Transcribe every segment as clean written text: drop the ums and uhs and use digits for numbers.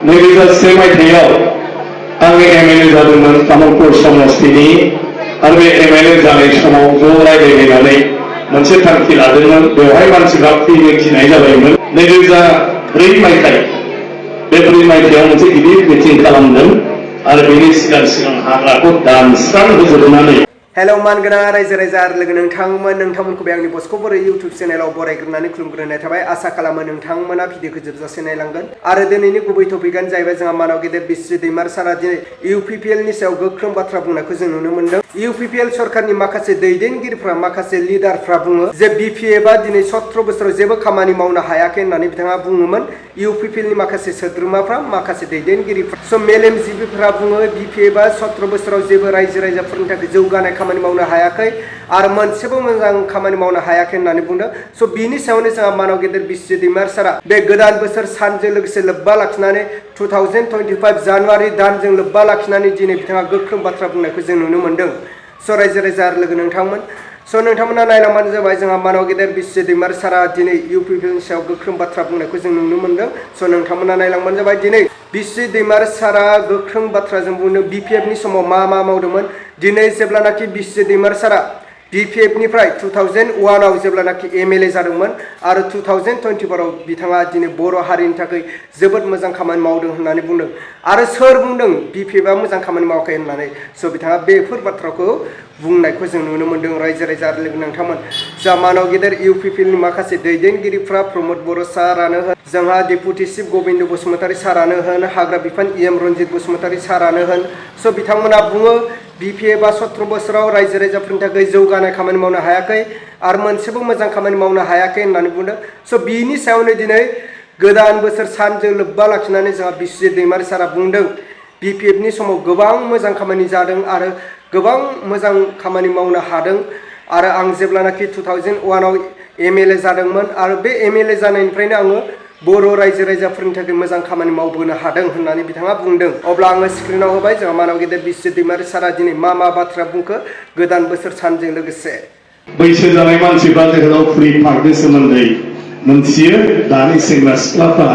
2001 मायथाइयाव आंनि एमएलए जादोंमोन तामुलपुर समस्तिनि आरो बे एमएलए जानाय समाव ज' रायज्लायनानै मोनसे थांखि लादोंमोन। बेवहाय मानसिफ्रा फैनो गिनाय जाबायमोन। 2004 मायथाइ बे 4 मायथाइयाव मोनसे गिदिर मिटिं खालामदों आरो बेनि सिगां हाग्राखौ दानस्रांहोजोबनानै हेलौ मानगोनां रायजो राजा आरो लोगो नोंथांमोनखौ बे आंनि बस्क' बर' इउटुब चेनेलाव बरायग्रोनानै खुलुमग्रोनाय थाबाय। आसा खालामो नोंथांमोना भिडिअखौ जोबजासे नायलांगोन। आरो दिनैनि गुबै टपिकआनो जाहैबाय जोंहा मानाव गेदेर बिस्वजित दैमारि सारा दिनै इउपिपिएल नि सायाव गोख्रों बाथ्रा बुंनायखौ जों नुनो मोन्दों। इउपिपिएल सरकारनि माखासे दैदेनगिरिफ्रा माखासे लिडारफ्रा बुङो जे बिपिएफआ दिनै 17 बोसोराव जेबो खामानि मावनो हायाखै होननानै बिथाङा बुङोमोन। इउपिपिएल नि माखासे सोद्रोमाफ्रा माखासे दैदेनगिरिफ्रा मेलेमजिबिफ्रा बुङो बिपिएफआ 17 बोसोराव जेबो रायजो राजाफोरनि थाखाय जौगानाय खामानि मावनो हायाखै आरो मोनसेबो मोजां खामानि मावनो हायाखै होननानै बुंदों। बिनि सायावनो जोंहा मानाव गेदेर बिस्वजित दैमारि सारा बे गोदान बोसोर सानजों लोगोसे लोब्बा लाखिनानै 2025 जानुवारि दानजों लोब्बा लाखिनानै दिनै बिथाङा गोख्रों बाथ्रा बुंनायखौ जों नुनो मोन्दों। रायजो राजा आरो लोगो नोंथांमोन नोंथांमोना नायलांबानो जाबाय जोंहा मानाव गेदेर बिस्वजित दैमारि सारा दिनै इउपिपिएल नि सायाव गोख्रों बाथ्रा बुंनायखौ जों नुनो मोन्दों। नोंथांमोना नायलांबानो जाबाय दिनै बिस्वजित दैमारि सारा गोख्रों बाथ्राजों बुंदों बिपिएफ नि समाव मा मावदोंमोन। दिनै जेब्लानाखि बिस्वजित दैमारि सारा बिपिएफ निफ्राय 2001 आव जेब्लानाखि एमएलए जादोंमोन आरो 2024 आव बिथाङा दिनै बर' हारिनि थाखाय जोबोद मोजां खामानि मावदों होननानै बुंदों। आरो सोर बुंदों बिपिएफआ मोजां खामानि मावाखै होननानै बिथाङा बेफोर बाथ्राखौ बुंनायखौ जों नुनो मोन्दों। रायजो राजा आरो लोगो नोंथांमोन जा मानाव गेदेर इउपिपिएल नि माखासे दैदेनगिरिफ्रा प्रमद बर' सारानो होन जोंहा डेपुटि चिफ गबिन्द बसुमतारी सारानो होन हाग्रा बिफान इएम रन्जित बसुमतारी सारानो होन बिथांमोना बुङो बिपिएफआ 17 बोसोराव रायजो राजाफोरनि थाखाय जौगानाय खामानि मावनो हायाखै आरो मोनसेबो मोजां खामानि मावनो हायाखै होननानै बुंदों। बिनि सायावनो दिनै गोदान बोसोर सानजों लोब्बा लाखिनानै जोंहा बिस्वजित दैमारि सारा बुंदों बिपिएफ नि समाव गोबां मोजां खामानि जादों आरो गोबां मोजां खामानि मावनो हादों आरो आं जेब्लानाखि 2001 आव एमएलए जादोंमोन आरो बे एमएलए जानायनिफ्रायनो आङो बर' रायजो राजाफोरनि थाखाय मोजां खामानि मावबोनो हादों होननानै बिथाङा बुंदों। अब्ला आङो स्क्रिनाव होबाय जोंहा मानाव गेदेर बिस्वजित दैमारि सारा दिनै मा बाथ्रा बुंखो गोदान बोसोर सानजों लोगोसे बैसो जानाय मानसिफ्रा जोहोलावफुरि पार्कनि सोमोन्दै मोनथियो। दानि सेंग्रा सिख्लाफ्रा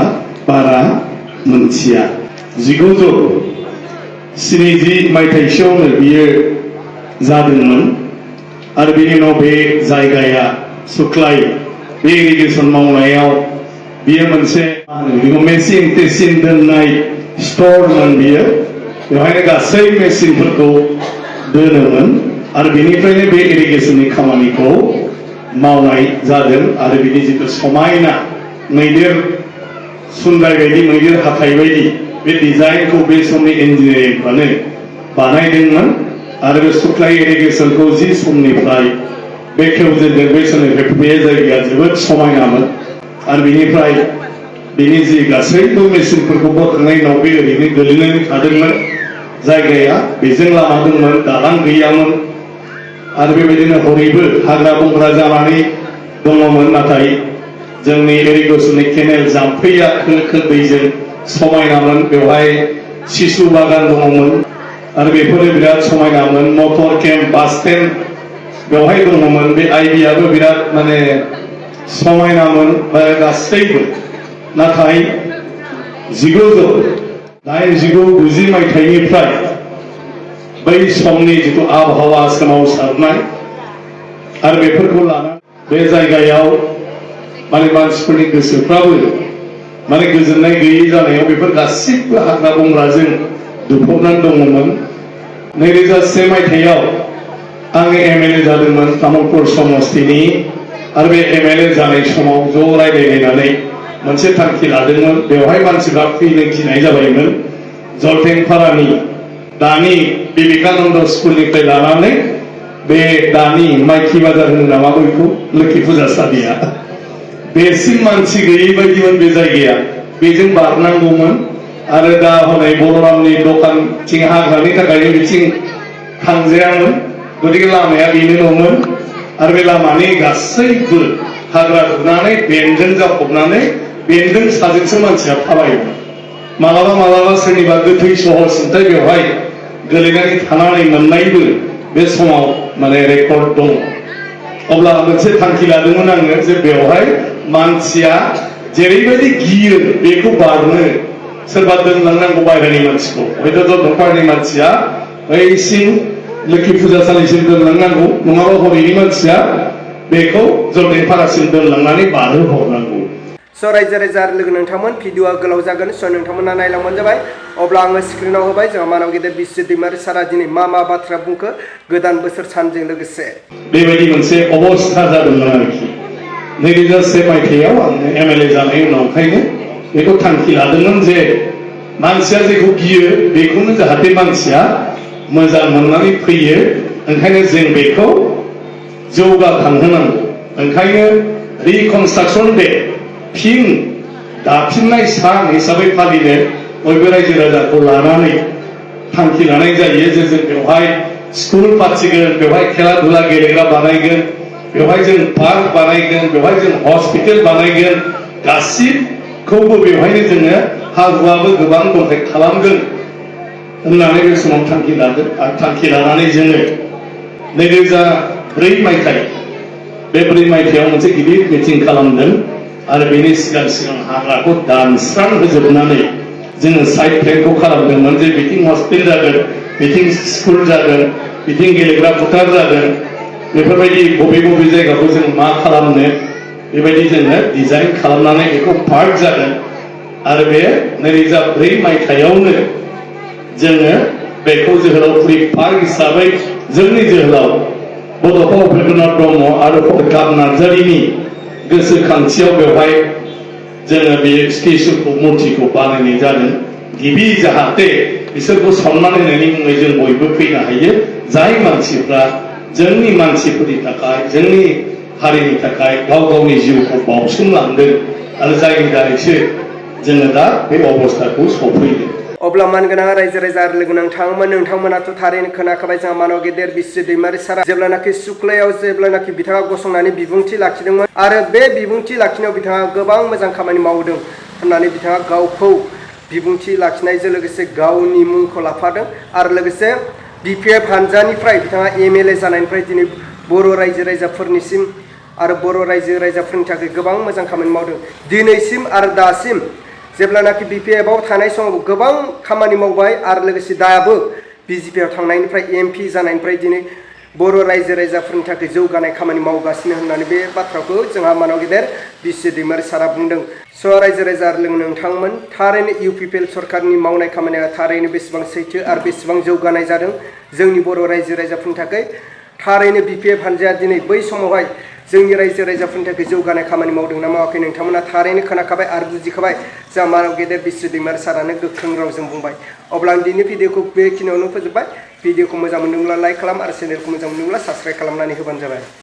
बारा मोनथिया। 1970 मायथाइसोआवनो बियो जादोंमोन आरो बेनि उनाव बे जायगाया सुख्लाय बे इरिगेसन मावनायाव बियो मोनसे मेसिन टेसिन दोननाय स्टरमोन। बियो बेवहायनो गासै मेसिनफोरखौ दोनोमोन आरो बेनिफ्रायनो बे इरिगेसननि खामानिखौ मावनाय जादों आरो बिनि जिथु समायना मैदेर सुन्दाय बायदि मैदेर हाथाइ बायदि बे डिजाइनखौ बे समनि इन्जिनियारिंफ्रानो बानायदोंमोन आरो बे सुख्लाय इरिगेसनखौ जि समनिफ्राय बेखेवजेनदों बे समनिफ्राय बे जायगाया जोबोद समायनामोन आरो बेनिफ्राय बिनि जि गासैबो मेसिनफोरखौ बोखांनायनि उनाव बे ओरैनो गोलैनानै थादोंमोन जायगाया। बेजों लामा दंमोन, दालां गैयामोन आरो बेबायदिनो हरैबो हाग्रा बंग्रा जानानै दङमोन। नाथाय जोंनि इरिगेसननि केनेल जाम्फैया खोल दैजों समायनामोन। बेवहाय सिसु बागान दङमोन आरो बेफोरो बिराद समायनामोन। मटर केम्प बास स्टेन्ड बेवहाय दङमोन। बे आइडियाबो बिराद माने समायनामोन गासैबो। नाथाय 1990 मायथाइनिफ्राय बै समनि जिथु आबहावा सोमावसारनाय आरो बेफोरखौ लानानै बे जायगायाव माने मानसिफोरनि गोसोफ्राबो माने गोजोननाय गैयै जानायाव बेफोर गासिबो हाग्रा बंग्राजों दुफबनानै दङमोन। 2001 मायथाइयाव आङो एमएलए जादोंमोन तामुलपुर समस्तिनि आरो बे एमएलए जानाय समाव ज' रायज्लायनानै मोनसे थांखि लादोंमोन। बेवहाय मानसिफ्रा फैनो गिनाय जाबायमोन। जलथेंफारानि दानि बिवेकानन्द स्कुलनिफ्राय लानानै बे दानि माइखि बाजार होनो नामा बेखौ लोखि फुजा सादिया बेसिम मानसि गैयै बायदिमोन बे जायगाया। बेजों बारनांगौमोन आरो दा हनै बलरामनि दखानथिं हाग्रानि थाखायनो बिथिं थांजायामोन। गतिके लामाया बेनोल'मोन आरो बे लामानि गासैबो हाग्रा गुनानै बेन्दों जाफबनानै बेन्दों साजोंसो मानसिया थाबायोमोन। मालाबा सोरनिबा गोथै सह सिन्थाय बेवहाय गोलैनानै थानानै मोननायबो बे समाव माने रेकर्ड दङ। अब्ला मोनसे थांखि लादोंमोन आङो जे बेवहाय मानसिया जेरैबायदि गियो बेखौ बारनो सोरबा दोनलांनांगौ बायरानि मानसिखौ हयथ' दरपारनि मानसिया बैसिम लोखि फुजासालिसिम दोनलांनांगौ नङाबा हरैनि मानसिया बेखौ जरदेनपारासिम दोनलांनानै बारहोहरनांगौ। स' रायजो राजा आरो लोगो नोंथांमोन भिडिअ'आ गोलाव जागोन स' नोंथांमोना नायलांबानो जाबाय। अब्ला आङो स्क्रिनाव होबाय जोंहा मानाव गेदेर बिस्वजित दैमारि सारा दिनै मा बाथ्रा बुंखो गोदान बोसोर सानजों लोगोसे बेबायदि मोनसे अबस्था जादोंमोन आरोखि 2001 मायथाइयाव आङो MLA जानाय उनावखायनो बेखौ थांखि लादोंमोन जे मानसिया जेखौ गियो बेखौनो जाहाथे मानसिया मोजां मोननानै फैयो ओंखायनो जों बेखौ जौगाखांहोनांगौ। ओंखायनो रिकनस्ट्राक्सन डे फिन दाफिननाय सान हिसाबै फालिनो बयबो रायजो राजाखौ लानानै थांखि लानाय जायो जे जों बेवहाय स्कुल फाथिगोन, बेवहाय खेला धुला गेलेग्रा बानायगोन, बेवहाय जों पार्क बानायगोन, बेवहाय जों हस्पिटेल बानायगोन, गासिबखौबो बेवहायनो जोङो हागुआबो गोबां दंखाय खालामगोन होननानै बे समाव थांखि लादों। आरो थांखि लानानै जोङो 2004 मायथाइ बे 4 मायथाइयाव मोनसे गिदिर मिटिं खालामदों आरो बेनि सिगां हाग्राखौ दानस्रां होजोबनानै जोङो साइड प्लेनखौ खालामदोंमोन जे बिथिं हस्पिटेल जागोन, बिथिं स्कुल जागोन, बिथिं गेलेग्रा फोथार जागोन, बेफोरबायदि बबे जायगाखौ जों मा खालामनो बेबायदि जोङो डिजाइन खालामनानै बेखौ पार्क जागोन। आरो बे 2004 मायथाइयावनो जोङो बेखौ जोहोलावफुरि पार्क हिसाबै जोंनि जोहोलाव बड'फा उपेन्द्रनाथ ब्रह्म आरो हरकाब नार्जारिनि गोसोखांथियाव बेवहाय जोङो बे स्टेचुखौ मुर्तिखौ बानायनाय जादों। गिबि जाहाथे बिसोरखौ सन्मान होनायनि मुङै जों बयबो फैनो हायो जाय मानसिफ्रा जोंनि मानसिफोरनि थाखाय जोंनि हारिनि थाखाय गाव गावनि जिउखौ बावसोमलांदों आरो जायनि दारैसो जोङो दा बे अबस्थाखौ सफैदों। अब्ला मानगोनां रायजो राजा आरो लोगो नोंथांमोनाथ' थारैनो खोनाखाबाय जोंहा मानाव गेदेर बिस्वजित दैमारि सारा जेब्लानाखि सुक्लायाव जेब्लानाखि बिथाङा गसंनानै बिबुंथि लाखिदोंमोन आरो बे बिबुंथि लाखिनायाव बिथाङा गोबां मोजां खामानि मावदों होननानै बिथाङा गावखौ बिबुंथि लाखिनायजों लोगोसे गावनि मुंखौ लाफादों आरो लोगोसे BPF हानजानिफ्राय बिथाङा MLA जानायनिफ्राय दिनै बर' रायजो राजाफोरनिसिम आरो बर' रायजो राजाफोरनि थाखाय गोबां मोजां खामानि मावदों। दिनैसिम आरो दासिम जेब्लानाखि BPFआव थानाय समाव गोबां खामानि मावबाय आरो लोगोसे दाबो BJPआव थांनायनिफ्राय MP जानायनिफ्राय दिनै बर' रायजो राजाफोरनि थाखाय जौगानाय खामानि मावगासिनो होननानै बे बाथ्राखौ जोंहा मानाव गेदेर बिस्वजित दैमारि सारा बुंदों। स' रायजो राजा आरो लोगो नोंथांमोन थारैनो UPPL सरकारनि मावनाय खामानिया थारैनो बेसेबां सैथो आरो बेसेबां जौगानाय जादों जोंनि बर' रायजो राजाफोरनि थाखाय। थारैनो BPF हानजाया दिनै बै समावहाय जोंनि रायजो राजाफोरनि थाखाय जौगानाय खामानि मावदों ना मावाखै नोंथांमोना थारैनो खोनाखाबाय आरो बुजिखाबाय जोंहा मानाव गेदेर बिस्वजित दैमारि सारानो गोख्रों रावजों बुंबाय। अब्ला आं दिनै भिडिअखौ बेखिनियावनो फोजोबबाय। भिडिअखौ मोजां मोनदोंब्ला लाइक खालाम आरो चेनेलखौ मोजां मोनदोंब्ला साबस्क्राइब खालामनानै होबानो जाबाय।